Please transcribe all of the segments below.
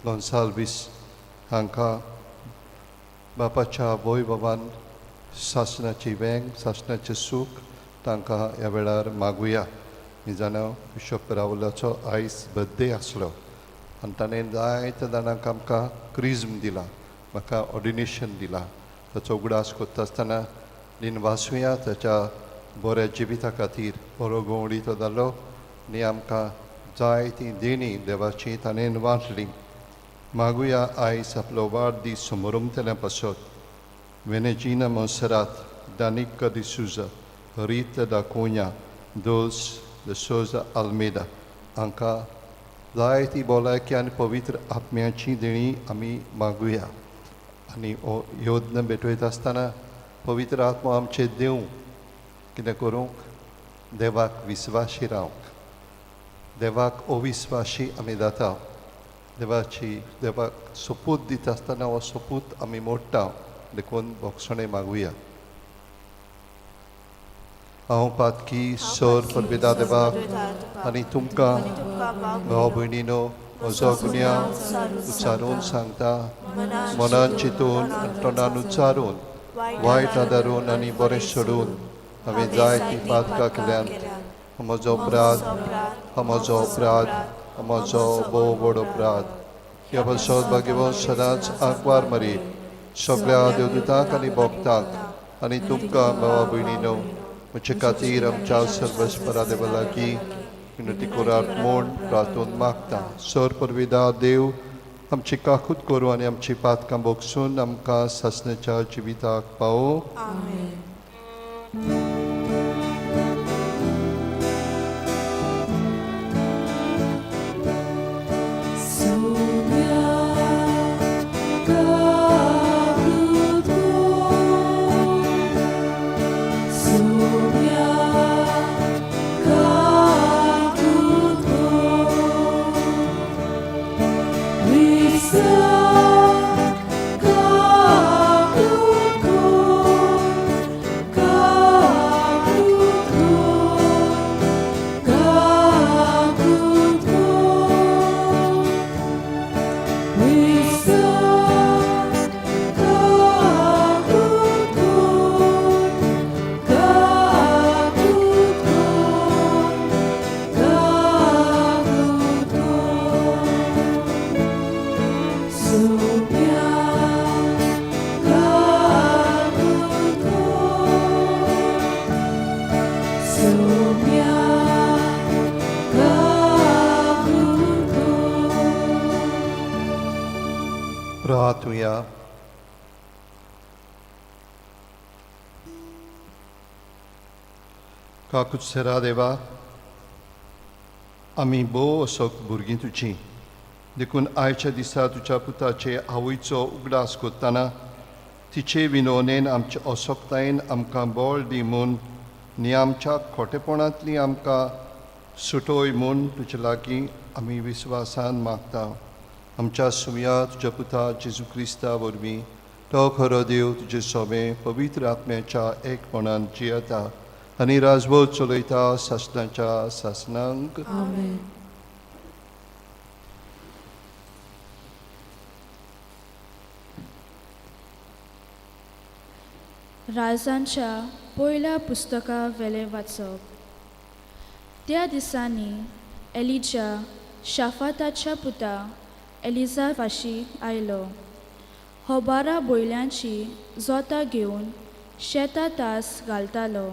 गोन्साल्वीस हांकां बापाच्या वैभवान सासणाची वेंग, सासणाचें सूख तांकां ह्या वेळार मागुया. मी जाणा बिशप रावलाचो आयज बर्थडे आसलो आनी ताणें जायत्या जाणांक आमकां क्रिज्म दिला, म्हाका ऑर्डिनेशन दिला. ताचो उगडास करता आसतना दिनवासुया ताच्या बऱ्या जिविता खातीर. बरो गवळी तो जालो आनी आमकां जाय ती देणी देवाची ताणें वांटली. मागुया आयज आपलो वाडदीस समोरमतल्या पासत वेनेजिना मोन्सेरात, दानिका डिसूजा, रिता da Cunha, Dulce de Souza Almeida हांकां जायती भलायकी आनी पवित्र आत्म्याची देणी आमी मागुया. आनी हो यज्ञ भेटयता आसतना पवित्र आत्मो आमचे देव कितें करूंक, देवाक विस्वाशी रावंक. देवाक अविस्वाशी आमी जाता, देवाची देवाक सोपूत दिता आसतना हो सोपूत आमी मोडटा, देखून बोगसणें मागुया. हांव पातकी सर परबेदा देवाक आनी तुमकां भाव भयणीनो म्हजो गुन्यांव उच्चारून सांगता. मनान चिंतून आनी तोंडान उच्चारून, वायट आदारून आनी बरें सोडून हांवें जायतीं पातकां केल्यांत. म्हजो अपराध, म्हजो अपराध, म्हजो भोव व्हड अपराध. ह्या पासत भाग्यवंत सदांच आंकवार मरी, सगळ्या देवदूतांक आनी भक्तांक आनी तुमकां भावा भयणीनो म्हजे खातीर आमच्या सर्वस्परा देवा लागीं विनंती करात म्हूण प्रार्थून मागता. सर परविदा देव आमची काकूत करूं आनी आमची पातकां भोगसून आमकां सासण्याच्या जिविताक पावो. आमेन. प्रार्थुया. काकुत्सरा देवा, आमी भोव असो भुरगीं तुजी, देखून आयच्या दिसा तुज्या पुताचे आवयचो उगडास करतना तिचे विनवणेन आमचे असक्तायेन आमकां बळ दी म्हूण आनी आमच्या खोटेपणांतली आमकां सुटोय म्हूण तुजे लागीं आमी विस्वासान मागता. आमच्या सुमया तुज्या पुता जेजू क्रिस्ता वरवीं. तो खरो देव, तुजे सोबे पवित्र आत्म्याच्या एकपणान जियेता आनी राजवट चलयता सासणाच्या सासणांक. आमेन. राजांच्या पयल्या पुस्तका वेलें वाचप. त्या दिसांनी एलिजा शाफाताच्या पुता एलिजा वाशी आयलो. हो 12 बैलांची जोतां घेवन शेतां तास घालतालो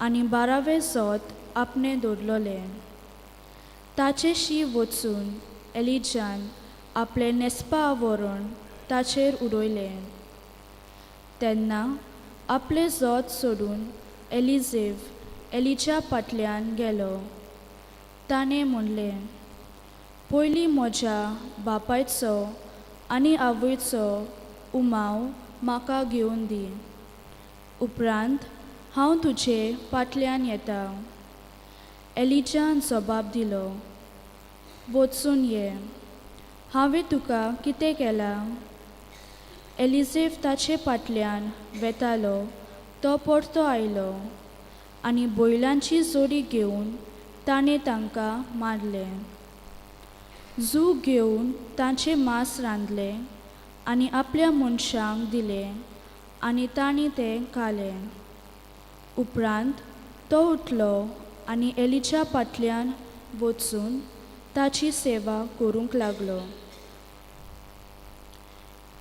आनी 12वें जोत आपणें दवरलोलें. ताचेशी वचून एलिजान आपलें न्हेसपा आवरण ताचेर उडयलें. तेन्ना आपलें जोत सोडून एलिजेव एलिच्या फाटल्यान गेलो. ताणें म्हणलें, पयलीं म्हज्या बापायचो आनी आवयचो उमाव म्हाका घेवन दी, उपरांत हांव तुजे फाटल्यान येता. एलिजान जबाब दिलो, वचून ये, हांवें तुका कितें केलां? एलिजेव ताचे फाटल्यान वेतालो तो परतो आयलो आनी बैलांची जोडी घेवन ताणें तांकां मारलें. जू घेवन तांचें मांस रांदलें आनी आपल्या मनशांक दिलें आनी तांणी तें खालें. उपरांत तो उठलो आनी एलिच्या फाटल्यान वचून ताची सेवा करूंक लागलो.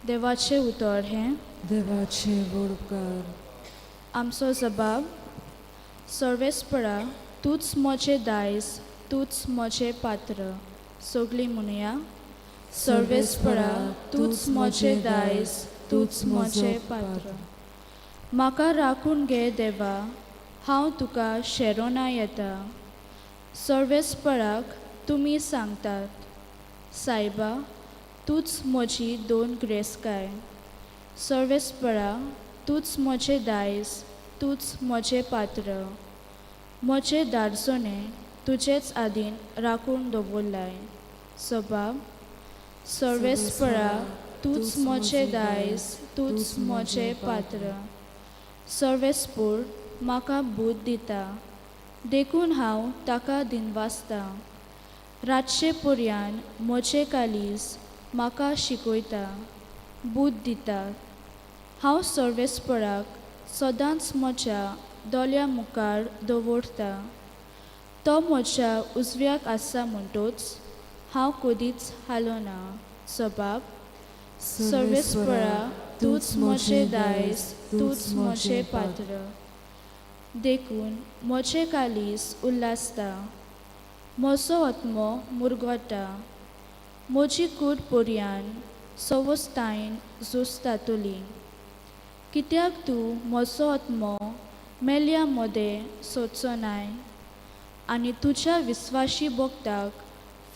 देवाचें उतर हें. देवाचे व्हड उपकार. आमचो जबाब. सर्वेस्परा, तूंच म्हजें दायज, तूंच म्हजें पात्र. सगळीं म्हणुया. सर्वेस्परा, तूंच म्हजें दायज, तूंच म्हजें पात्र. म्हाका राखून घे देवा, हांव तुका शेरोना येता. सर्वेस्पराक तुमी सांगतात, सायबा, तूंच म्हजी दोन ग्रेस्काय. सर्वेस्परा, तूंच म्हजें दायज, तूंच म्हजें पात्र. म्हजें दारसणें तुजेच आदीन राखून दवरलाय. सबाब. सर्वेस्परा, तूंच म्हजें दायज, तूंच म्हजें पात्र. सर्वेस्पूर म्हाका बूद दिता, देखून हांव ताका दिनवासतां. रातचे पर्यान म्हजें कालीज म्हाका शिकयता, बूद दिता. हांव सर्वेस्पराक सदांच म्हज्या दोळ्या मुखार दवरता. तो म्हज्या उजव्याक आसा म्हणटूच हांव कदीच हालना. सबाब. सर्वेस्परा, तूंच म्हजें दायज, तूंच म्हजें पात्र. देखून म्हजें कालीज उल्हासता, म्हजो आत्मो मुरगोटा. म्हजी कूड पर्यान सवस्तायेन झुजतातली. कित्याक तूं म्हजो आत्मो मेल्या मदें सोदचो नाय आनी तुज्या विस्वाशी भक्ताक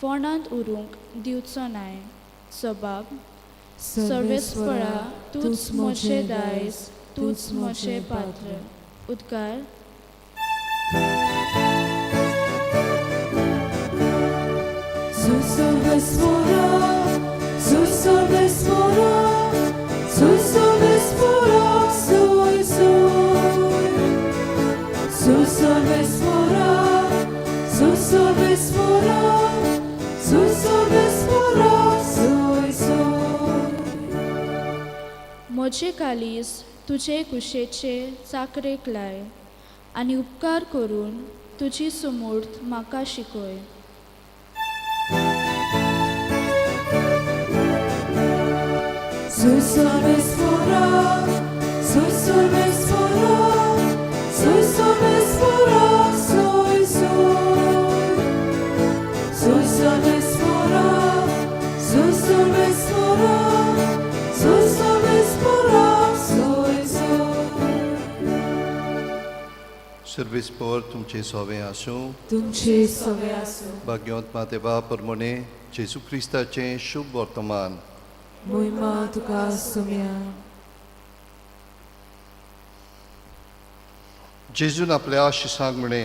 फोंडांत उरूंक दिवचो नाय. सबाब. सर्वेस्परा, तूंच म्हजें दायज, तूंच म्हजें पात्र. उद्गार. Su salvespora, su salvespora, su salvespora, soy, soy. Su salvespora, su salvespora, su salvespora, soy, soy. म्हजें कालीज तुजे कुशेचे चाकरेक लाय आनी उपकार करून तुजी सुमूर्त म्हाका शिकय. Su salvespora, su salvespora, su salvespora, soy, soy. Su salvespora, su salvespora, su salvespora, soy, soy. सर्वेस्पोर तुमचें सोवें आसूं. तुमचे सवे आसूं. भाग्यवंत मातेबा परमणे जेजू क्रिस्ताचें शुभ वर्तमान. मोहिमा तुका सुम्या. जेजून आपल्या शिसांक म्हणे,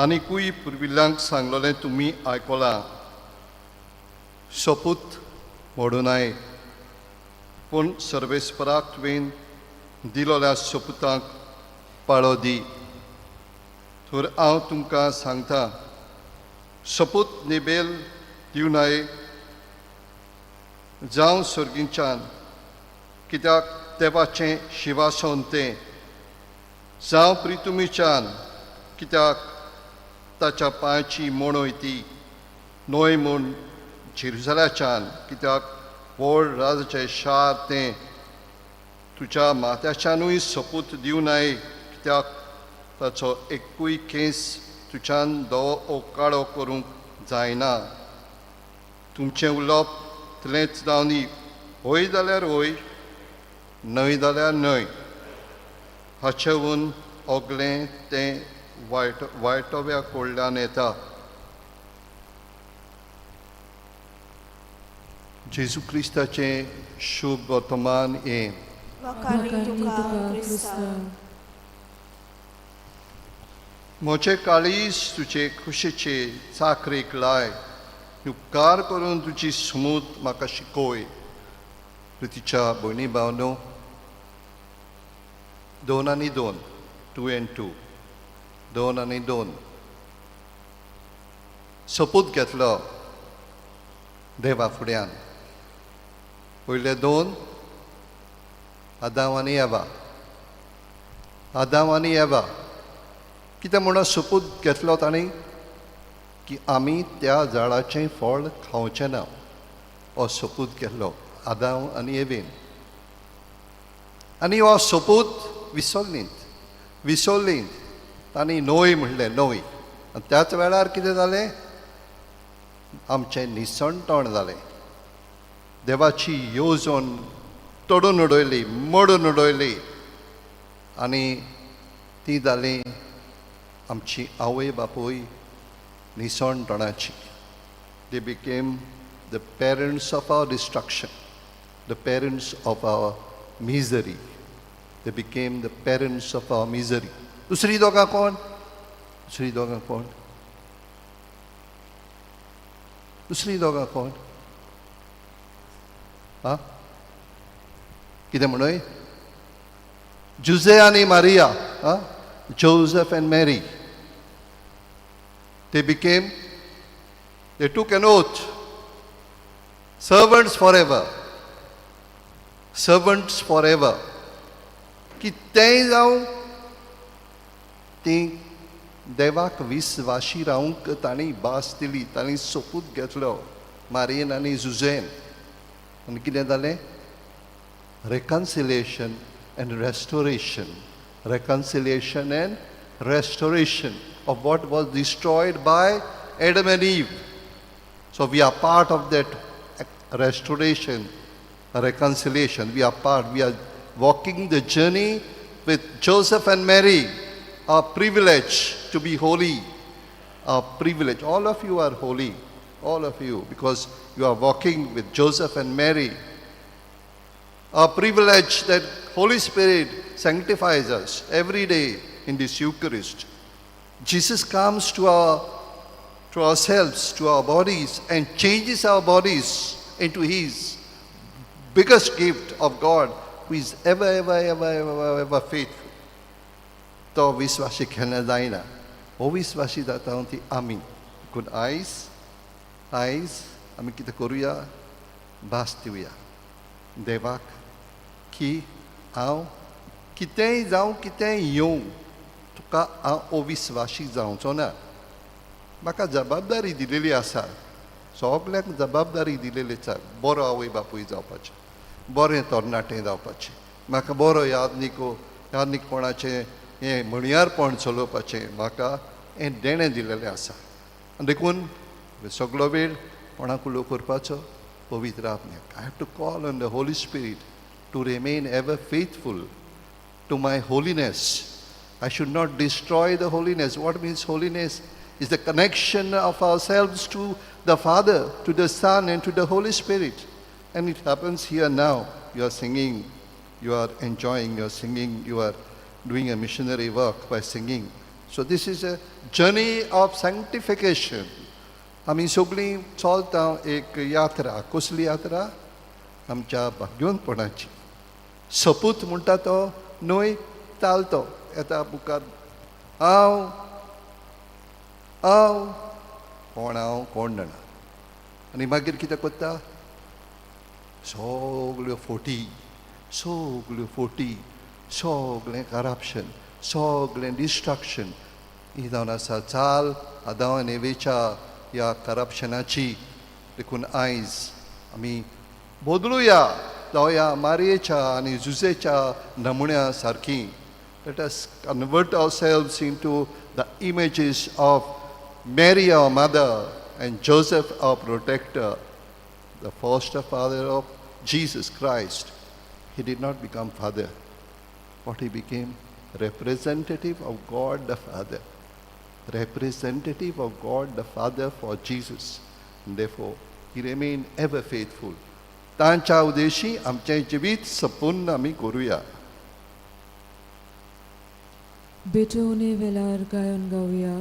आनिकूय पुर्विल्ल्यांक सांगलोलें तुमी आयकलां, सोपूत मोडूं नाय, पूण सर्वेस्पराक तुवें दिलोल्या सोपुतांक पाळो दी. तर हांव तुमकां सांगता, सोपूत निबेल दिवनाय, जावं सर्गीच्यान, कित्याक देवाचें शिवासन तें, जावं प्रितुमीच्यान, कित्याक ताच्या पांयची मोणय ती, न्हय म्हूण जेरुजलाच्यान, कित्याक व्हड राजाचें शार तें. तुज्या माथ्याच्यानूय सोपूत दिवनाय, कित्याक ताचो एकूय केंस तुज्यान धवो ओ काळो करूंक जायना. तुमचें उलोवप तितलेंच जावनी, हय जाल्यार हय, न्हय जाल्यार न्हय. हाचेहून ओगलें तें वायट वायटव्या कडल्यान येता. जेजू क्रिस्ताचें शुभ वर्तमान हें. वाखाणी तुका क्रिस्ता. म्हजें काळीज तुजे खुशीचे चाकरेक लाय, उपकार करून तुजी सुमूत म्हाका शिकय. प्रितीच्या भयणी भावनो, 2 आनी 2, 2 and 2, 2 आनी 2. सोपूत घेतलो. देवा फुड्यान. पयले दोन आदांव आनी एवा, आदांव आनी एवा कितें म्हणून सोपूत घेतलो तांणी की आमी त्या झाडाचें फळ खावचें ना, हो सोपूत केल्लो आदांव आनी एवेन. आनी हो सोपूत विसरलींत, विसरलींत तांणी न्हय म्हणलें, न्हय. आनी त्याच वेळार कितें जालें, आमचें निसणटण जालें. देवाची येवजण तोडून उडयली, मोडून उडयली आनी ती जाली आमची आवय बापूय निसणटणाची. They became the parents of our destruction, the parents of our misery. They became the parents of our misery. दुसरी दोगां कोण? दुसरी दोगां कोण? दुसरी दोगां कोण? आं, कितें म्हणूय? जुजे आनी मारिया, आं, Joseph and Mary. They became, they took an oath, servants forever, servants forever. कितेंय जावं ती देवाक विस्वाशी रावंक तांणी भास दिली, तांणी सोपूत घेतलो मारयेन आनी जुजेन. आनी कितें जालें? Reconciliation and restoration, reconciliation and restoration of what was destroyed by Adam and Eve. So we are part of that restoration, reconciliation. We are part, we are walking the journey with Joseph and Mary. Our privilege to be holy, our privilege. All of you are holy, all of you, because you are walking with Joseph and Mary. Our privilege that Holy Spirit sanctifies us every day in this Eucharist. Jesus comes to ourselves, to our bodies, and changes our bodies into His biggest gift of God, who is ever, ever, ever, ever, ever faithful. तो विस्वासी केन्ना जायना, हो विस्वासी जाता ती आमी. देखून आयज, आयज आमी कितें करुया, भास दिवया देवाक की हांव कितेंय जावं, कितेंय येवं, तुका हांव अविस्वाशी जावचो ना. म्हाका जबाबदारी दिलेली आसा, सगल्यांक जबाबदारी दिलेली आसा, बरो आवय बापूय जावपाचें, बरें तरणाटें जावपाचें, म्हाका बरो यादनिको यादनिकपणाचें हें म्हणयारपण चलोवपाचें म्हाका हें देणें दिलेलें आसा. आनी देखून सगलो वेळ कोणाक उलो करपाचो? पवित्र आत्म्याक. I have to call on the Holy Spirit to remain ever faithful to my holiness. I should not destroy the holiness. What means holiness? Is the connection of ourselves to the Father, to the Son, and to the Holy Spirit. And it happens here now. You are singing, you are enjoying your singing, you are doing a missionary work by singing. So this is a journey of sanctification. आमी सगळीं चलता एक यात्रा. कसली यात्रा? आमच्या भाग्यवंतपणाची. सपूत म्हणटा तो न्हय चालतो येता मुखार. हांव हांव कोण, हांव कोण जाणा. आनी मागीर कितें करता? सगल्यो फोटी, सगल्यो फोटी, सगळें करप्शन, सगळें डिस्ट्रक्शन ही जावन आसा चाल आदांव आनी एवेच्या ह्या करप्शनाची. देखून आयज आमी बदलुया, जावया मारयेच्या आनी जुजेच्या नमुन्या सारकी. Let us convert ourselves into the images of Mary, our mother, and Joseph, our protector, the foster father of Jesus Christ. He did not become father. What he became? Representative of God the Father. Representative of God the Father for Jesus. And therefore, he remained ever faithful. तांच्या उद्देशी आमचें जिवीत संपूर्ण आमी करुया. बेटोवणे वेलार गायन गावया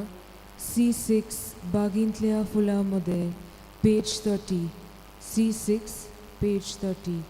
C6 बागींतल्या फुलां मदें, page 30, C6 page 30.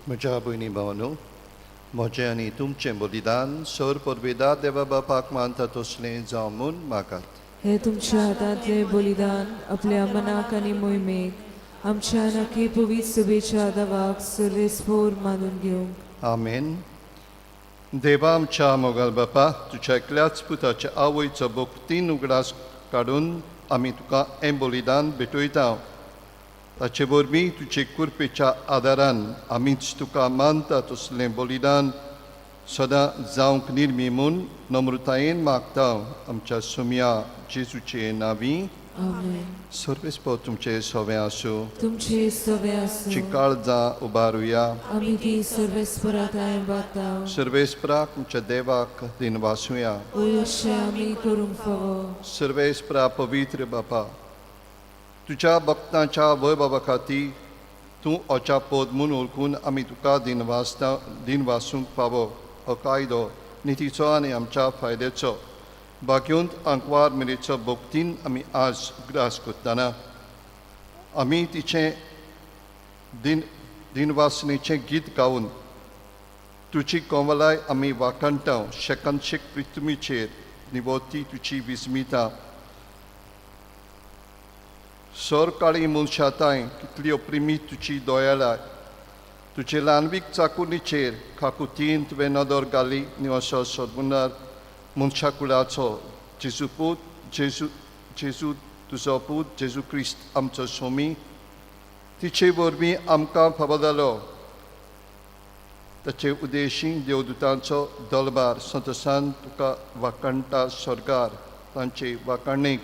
म्हज्या भयणी भावानो, म्हजें आनी तुमचें बलिदान सर परबेदा देवा बापाक मानता तसलें जावं म्हूण मागात. हे तुमच्या हातांतले बलिदान आपल्या मनाक आनी मोहिमेक आमच्या नक्की पवित्र सभेच्या दवाक सर्वेस्पोर मानून घेवंक. आमेन. देवा आमच्या मोगाल बापा, तुज्या एकल्याच पुताच्या आवयचो भक्तीन उगडास काडून आमी तुका हें बलिदान भेटयता. ताचे वरवीं तुजे कृपेच्या आदारान आमीच तुका मानता तसलें बलिदान सदां जावंक निर्मी म्हूण नम्रतायेन मागता, आमच्या सुमया जेजूचे नांवी. आमेन. सर्वेस्पोर तुमचे सवें आसूं. तुमचे सवे आसूं. काळजां उबारुया. आमी ती सर्वेस्परात बाता. सर्वेस्पराक तुमच्या देवाक दिनवासुया. अशें आमी करूंक फावो. सर्वेस्परा पवित्र बापा, तुज्या भक्तांच्या वैभवा खातीर तूं अच्या पद म्हूण वळखून आमी तुका दिनवासता दिनवासूंक फावो. हो कायदो नितीचो आनी आमच्या फायद्याचो. भाग्योंत आंकवार मेरेचो भक्तीन आमी आज उगडास करतना आमी तिचें दिनवासनेचें गीत गावन तुजी कोमलाय आमी वाखाणटा. शेकानशेक पृथ्वीचेर निवती तुजी विस्मिता. सरकाळी मनशाताय कितल्यो प्रिमी तुजी दोयालाय. तुजे ल्हानवीक चाकुनीचेर काकुतीन तुवें नदर घाली न्ही असो सदगुणार मनशा कुळाचो जेजू पूत जेजू जेजू तुजो पूत जेजू क्रिस्त आमचो स्वामी तिचे वरवीं आमकां फावो जालो. ताचे उद्देशी देवदूतांचो दलबार संतोसान तुका वाखाणटा. स्वर्गार तांचे वाखाणीक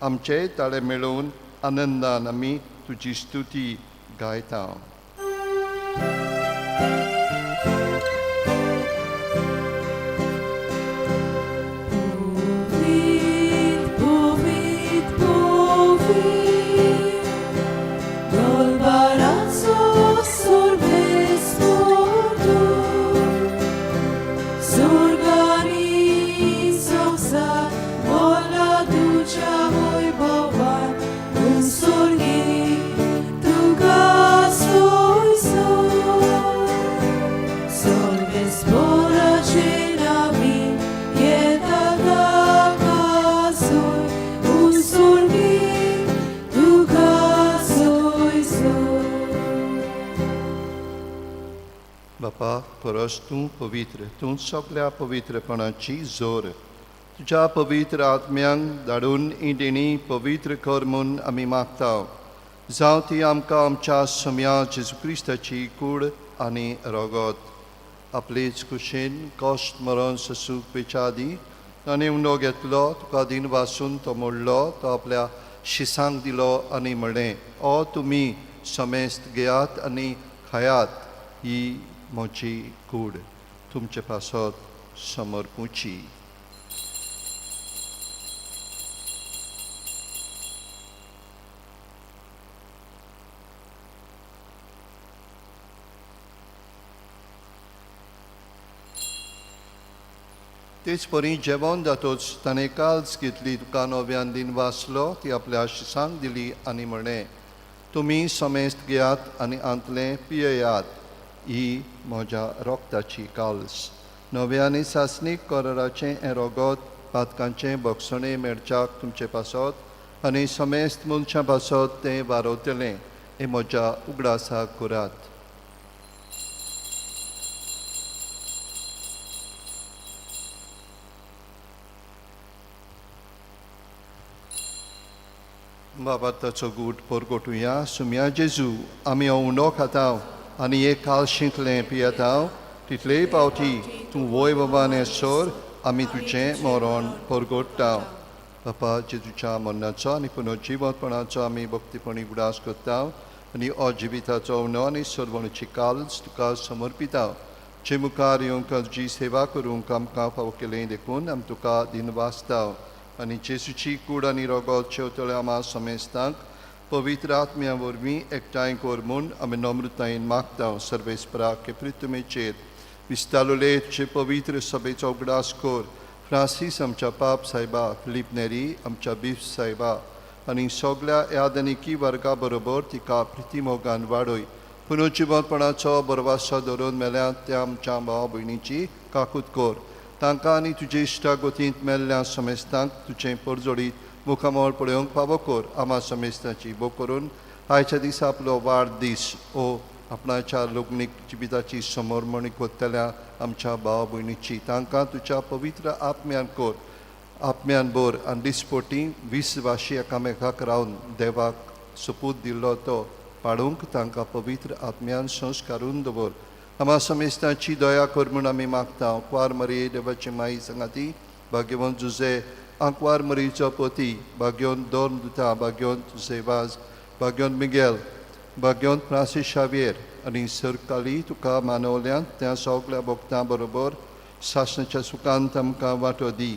आमचे ताळे मेळोवन आनंदान आमी तुजी स्तुती गायता. Povit, povit, povit, Dolbarazzo sorvesporto, Sorgani somsa, vola ducia voi bova, un sorghi, tu gasto so. Solvespora cenavi, ieta casoi, un sorghi, tu casoi so. बापा, परस तूं पवित्र, तूं सगल्या पवित्रपणाची जोर. तुज्या पवित्र आत्म्यांक धाडून ही देणी पवित्र कर म्हूण आमी मागता. जावं ती आमकां आमच्या सम्या जेजू क्रिस्ताची कूड आनी रगत. आपलेच कुशेन कश्ट मरण ससूक पेच्या आदीं ताणें उंडो घेतलो, तुका दिन वासून तो मोडलो, तो आपल्या शिसांक दिलो आनी म्हणलें, ओ तुमी समेस्त घेयात आनी खायात, ही म्हजी कूड तुमचे पासत समर्पूची. तेच परी जेवण जातोच ताणें काल्स घेतली, तुका नव्यान दिन वाचलो, ती आपल्या शिसांक दिली आनी म्हणलें, तुमी समेस्त घेयात आनी आंतलें पियेयात, ही म्हज्या रोगताची काल्स. नव्या आनी सासणीक कराराचें हें रोगत पातकांचें भोगसणें मेळच्याक तुमचे पासत आनी समेस्त मनशां पासत तें वारवतलें. हें म्हज्या उगडासाक करात. बाबा ताचो गूट परगटुया. सुमया जेजू, आमी हो उंडो खाता आनी एक कालशींतलें पियेता, तितलेय पावटी तूं वय बाबा सोर आमी तुजें मरण परगट्टा. बापा जेजूच्या मरणाचो आनी पुनर्जिवतपणाचो आमी भक्तीपणी उगडास करता आनी अजिविताचो उणो आनी सर्वणची काल्स तुका समर्पिता. जे मुखार येवंक तुजी सेवा करूंक आमकां फावो केलें देखून आमी तुका दिनवासता आनी जेजूची कूड आनी रगत शेवतल्या आमा समेस्तांक पवित्र आत्म्या वरवीं एकठांय कर म्हूण आमी नम्रतायेन मागता. सर्वेस्पराक पृथ्वीचेर विस्तारले तुजे पवित्र सभेचो उगडास कर. फ्रांसीस आमच्या पाप सायबा, फिलीप नेरी आमच्या बीफ सायबा आनी सगल्या यादनिकी वर्गा बरोबर तिका प्रितीमोगान वाडय. पुनर्जिवंतपणाचो बरवासो धरून मेल्यात त्या आमच्या भाव भयणीची काकूत कर. तांकां आनी तुजे इश्टागतींत मेल्ल्या समेस्तांक तुजें परजोडीत मुखामळ पळोवंक फावो कर. आमा समेस्तांची भोग करून आयच्या दिसा आपलो वाडदीस ओ आपणाच्या लग्नीक जिविताची समर्मणी कोत्तल्या आमच्या भाव भयणीची तांकां तुज्या पवित्र आत्म्यान कर, आत्म्यान बोर आनी दिसपोटी विस्वाशी एकामेकाक रावन देवाक सोपूत दिल्लो तो पाडूंक तांकां पवित्र आत्म्यान संस्कारून दवर. आमा समेस्तांची दया कर म्हूण आमी मागता. कुवार मरिये देवाची माई सांगाती भाग्यवंत जुजे आंकवार मरीचो पती भाग्यवंत दोन दुता भाग्यवंत जुजेवाज भाग्यवंत मिगेल भाग्यवंत फ्रांसीस शाव्येर आनी सरकाली तुका मानवल्यांत त्या सगल्या भक्तां बरोबर सासणाच्या सुखांत आमकां वांटो दी.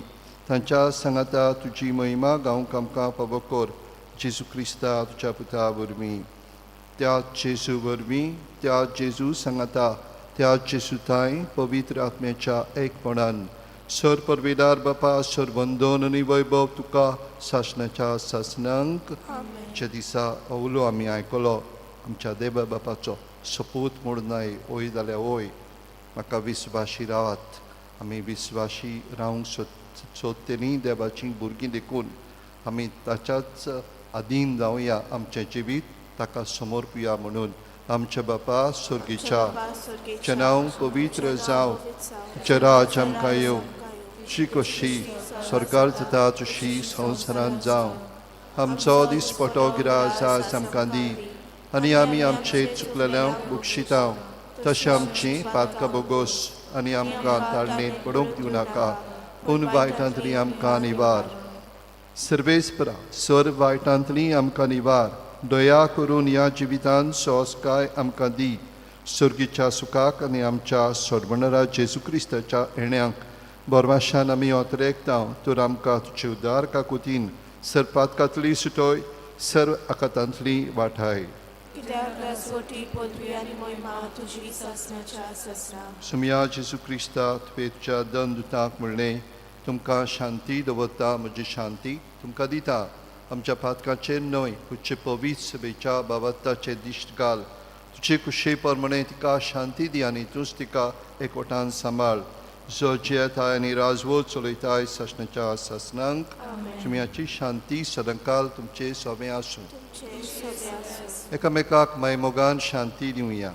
तांच्या सांगाता तुजी महिमा गावंक आमकां फावो कर. जेजू क्रिस्ता तुज्या पुता वरवीं, त्या जेजू वरवीं, त्या जेजू सांगाता, त्या जेजूताय पवित्र आत्म्याच्या एकपणान सर परवेदार बापा सर वंदन आनी वैभव तुका सासणाच्या सासणांक. च्या दिसा अवलो आमी आयकलो आमच्या देवा बापाचो सपूत म्हूण नाय ओय जाल्यार ओय म्हाका विस्वाशी रावात. आमी विस्वाशी रावंक सोदतलीं देवाचीं भुरगीं देखून आमी ताच्याच आदीन जावया, आमचें जिवीत ताका समर्पुया म्हणून. आमच्या बापा स्वर्गीच्या तुजें नांव पवित्र जावं, तुजें राज आमकां येवं, तुजी कशी स्वर्गार जाता तशी संवसारांत जावं. आमचो दिसपटो गिरास आज आमकां दी आनी आमी आमचे चुकलेल्यांक बक्षिता तशें आमची पातकां बोगोस आनी आमकां ताळणेंत पडूंक दिवं नाका, पूण वायटांतली आमकां निवार. सर्वेस्परा सर वायटांतली आमकां निवार. दया करून ह्या जिवितांत सोंसकाय आमकां दी. सर्गीच्या सुखाक आनी आमच्या सोडवणरा जेजू क्रिस्ताच्या येण्याक बोरवाशान आमी ओतरेकता. तर आमकां तुजे उदार काकुतीन सर पातकांतली सुटोय, सर्व आकातांतली वाठाय. कित्याक राजवटी पदवी आनी महिमा तुजी सासणाच्या सासणा. सुमया जेजू क्रिस्ता तुवें तुज्या दन दुतांक म्हणलें, तुमकां शांती दवरता, म्हजी शांती तुमकां दिता. आमच्या पातकाचेर न्हय तुजे पवित्र सभेच्या बाबताचे दिश्ट घाल. तुजे कुशे प्रमाणे तिका शांती दी आनी तूंच तिका एकवटान सांबाळ, जो जियेताय आनी राजवट चलयताय सासणाच्या सासणांक. सुमयाची शांती सदांकाल तुमचे सोबें आसूं. तुमचे सोबे आसूं. एकामेकाक मायमोगान शांती दिवया.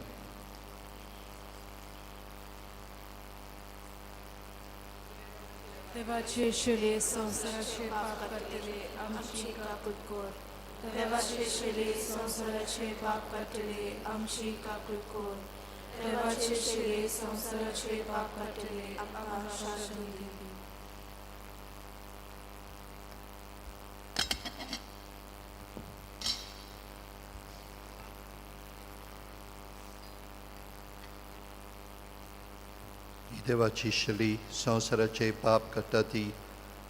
देवाचे शिले संवसाराचे पाप काडटले आमची काकूत कर. देवाचे शिले संवसाराचे पाप काडटले आमची काकूत कर. देवाचे शिले संवसाराचे पाप काडटले आमकां शांती दी. देवाची शली संवसाराचे पाप काडटा ती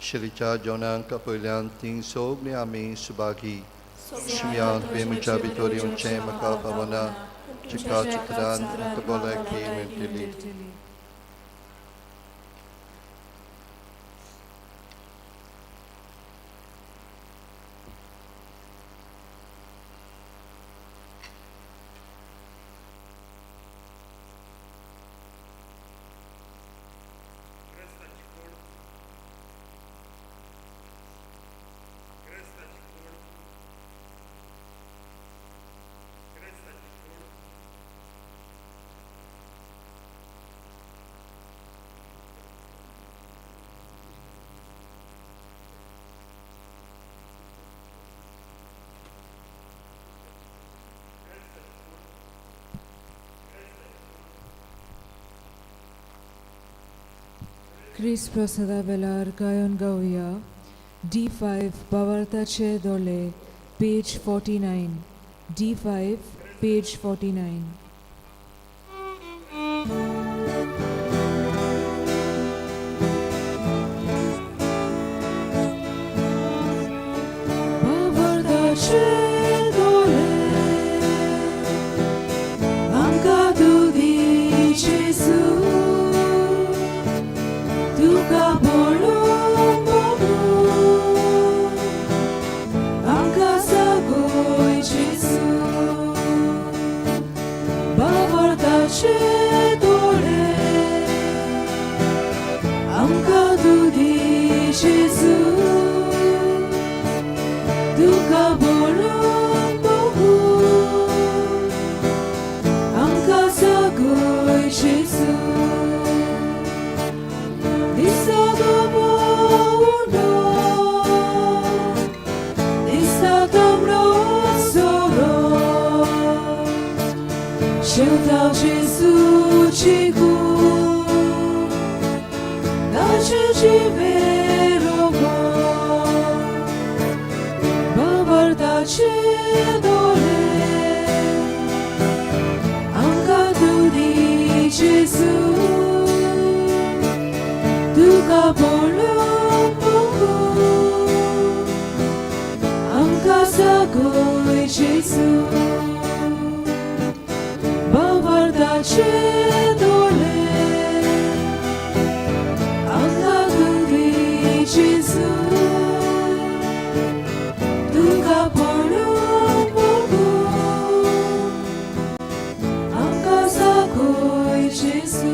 शलीच्या जेवणांक पयल्यान ती सगळीं आमी सुभागी. शिमया तुवें म्हज्या भितर येवचें म्हाका पावना, चिका चित्रान म्हाका भलायकी मेळटली. क्रिस्त प्रसादा वेलार गायन गावया. D5 बावार्थाचे दोळे, पेज 49. D5 page 49. बावार्थाचे दोळे आमकां तूं दी जेजू, तुका पळोवंक बघूं आमकां सागोय जेजू. 求到耶稣基督，大全具备荣光，बाबार्थाचे दोळे आमकां तूं दी जेजू, तुका पळोवंक आमकां सागय जेजू, बाबार्थाचे दोळे आमकां तूं दी जेजू, तुका पळोवंक आमकां सागय जेजू.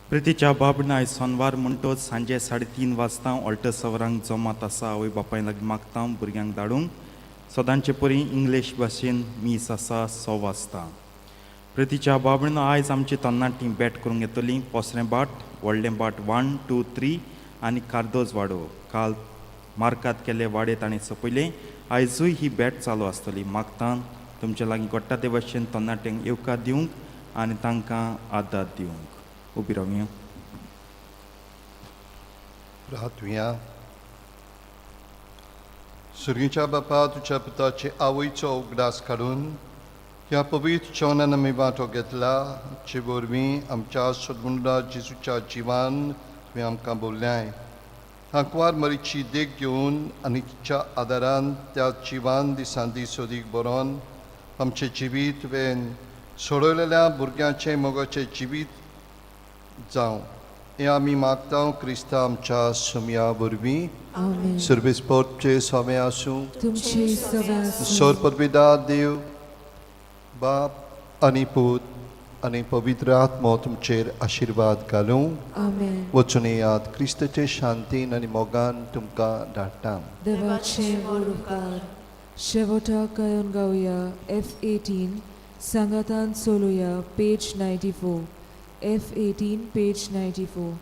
प्रितीच्या बाबणाय आयज सोनवार म्हणटोच सांजे 3:30 वाजता ऑल्टर सवरांक जमात आसा. आवय बापाय लागीं मागता भुरग्यांक धाडूंक. सदांचे परी इंग्लीश भाशेन मीस आसा 6 वाजता. प्रितीच्या बाबणां आयज आमची तरणाटीं बॅट करूंक येतलीं. पोसरें बाट, व्हडलें बाट 1 2 3 आनी कार्दोज वाडो. काल मार्कात केल्ले वाडे ताणें सोंपयले. आयजूय ही बॅट चालू आसतली. मागता तुमचे लागीं घडटा ते भाशेन तरणाट्यांक येवकार दिवंक आनी तांकां आदार दिवंक. उबी रावया. रातुया. सुर्गीच्या बापा, तुज्या पुताचे आवयचो उगडास काडून ह्या पवित्र जेवणान आमी वांटो घेतला, जे वरवीं आमच्या सोदमुंडा जेजूच्या जिवान तुवें आमकां बोल्ल्याय. आंकवार मरीची देख घेवन आनी तिच्या आदारान त्या जिवान दिसान दीस अदीक बरोवन आमचें जिवीत तुवें सोडयलेल्या भुरग्यांचें मोगाचें जिवीत जावं, हें आमी मागता क्रिस्ता आमच्या सुमया वरवीं. आमेन. सर्वेस पोरचे स्वामी आसूं. तुमचे सगळे आसूं. सर पदवीदा देव बाप आनी पूत आनी पवित्र आत्मो तुमचेर आशिर्वाद घालूं. आमेन. वचून येयात, क्रिस्ताचे शांतीन आनी मोगान तुमकां धाडटा. देवाचे व्हड उपकार. शेवटाक गायन गावया F18, सांगातान चलुया, पेज 94. F18, page 94.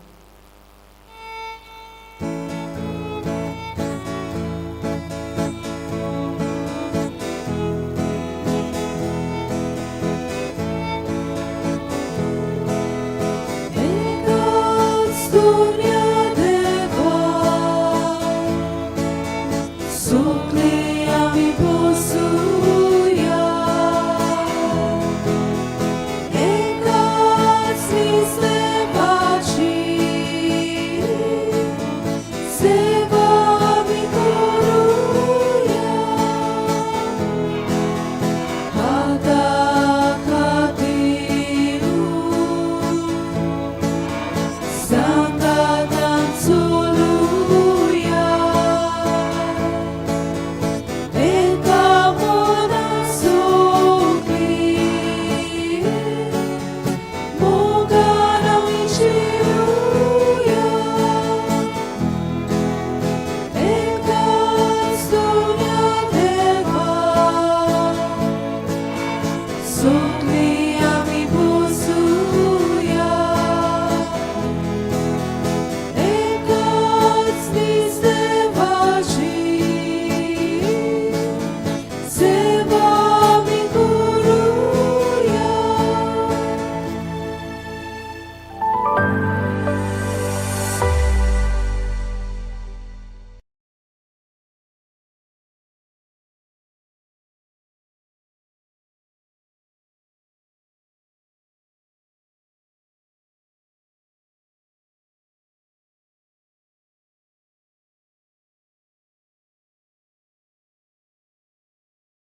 एकाच दुनिया देवा, सुखले आमी बसुया, एकाच निस्तेपाची.